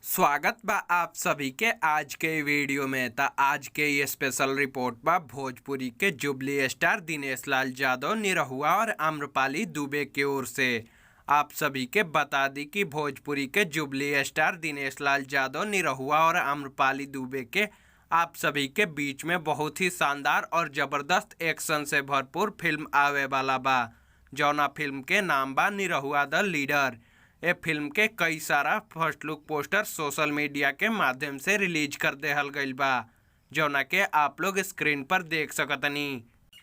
स्वागत बा आप सभी के आज के वीडियो में। त आज के ये स्पेशल रिपोर्ट बा भोजपुरी के जुबली स्टार दिनेश लाल यादव निरहुआ और आम्रपाली दुबे के ओर से। आप सभी के बता दी कि भोजपुरी के जुबली स्टार दिनेश लाल यादव निरहुआ और आम्रपाली दुबे के आप सभी के बीच में बहुत ही शानदार और ज़बरदस्त एक्शन से भरपूर फिल्म आवे वाला बा, जौना फिल्म के नाम बा निरहुआ द लीडर। ए फिल्म के कई सारा first look poster social media के माध्यम से रिलीज कर देहल गईल बा, जौना के आप लोग स्क्रीन पर देख सकतनी।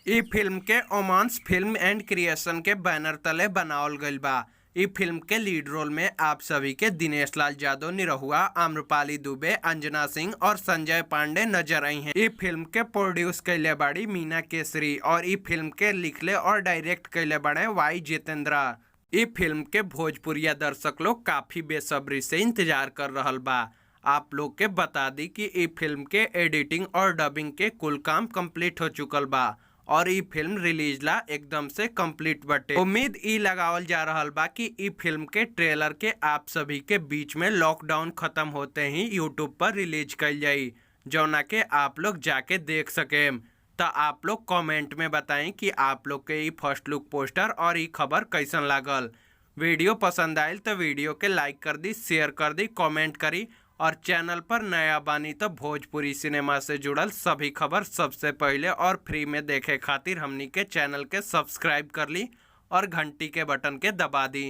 ई फिल्म के ओमांस फिल्म एंड क्रिएशन के बैनर तले बनावल गईल बा। ई फिल्म के लीड रोल में आप सभी के दिनेश लाल यादव निरहुआ, आम्रपाली दुबे, अंजना सिंह और संजय पांडे नजर आई हैं। ई फिल्म के प्रोड्यूस कैले बाड़ी मीना केसरी और ई फिल्म के लिखले और डायरेक्ट कैले बाड़े वाई जितेंद्रा। ई फिल्म के भोजपुरिया दर्शक लोग काफी बेसब्री से इंतजार कर रहल बा। आप लोग के बता दी कि ई फिल्म के एडिटिंग और डबिंग के कुल काम कंप्लीट हो चुकल बा और ई फिल्म रिलीज ला एकदम से कंप्लीट बटे। उम्मीद ई लगावल जा रहल बा कि ई फिल्म के ट्रेलर के आप सभी के बीच में लॉकडाउन खत्म होते ही यूट्यूब पर रिलीज कईल जाई, जौना के आप लोग जाके देख सकेम। त आप लोग कमेंट में बताएं कि आप लोग के ई फर्स्ट लुक पोस्टर और ई खबर कैसन लागल। वीडियो पसंद आयल तो वीडियो के लाइक कर दी, शेयर कर दी, कमेंट करी और चैनल पर नया बानी तो भोजपुरी सिनेमा से जुड़ल सभी खबर सबसे पहले और फ्री में देखे खातिर हमनी के चैनल के सब्सक्राइब कर ली और घंटी के बटन के दबा दी।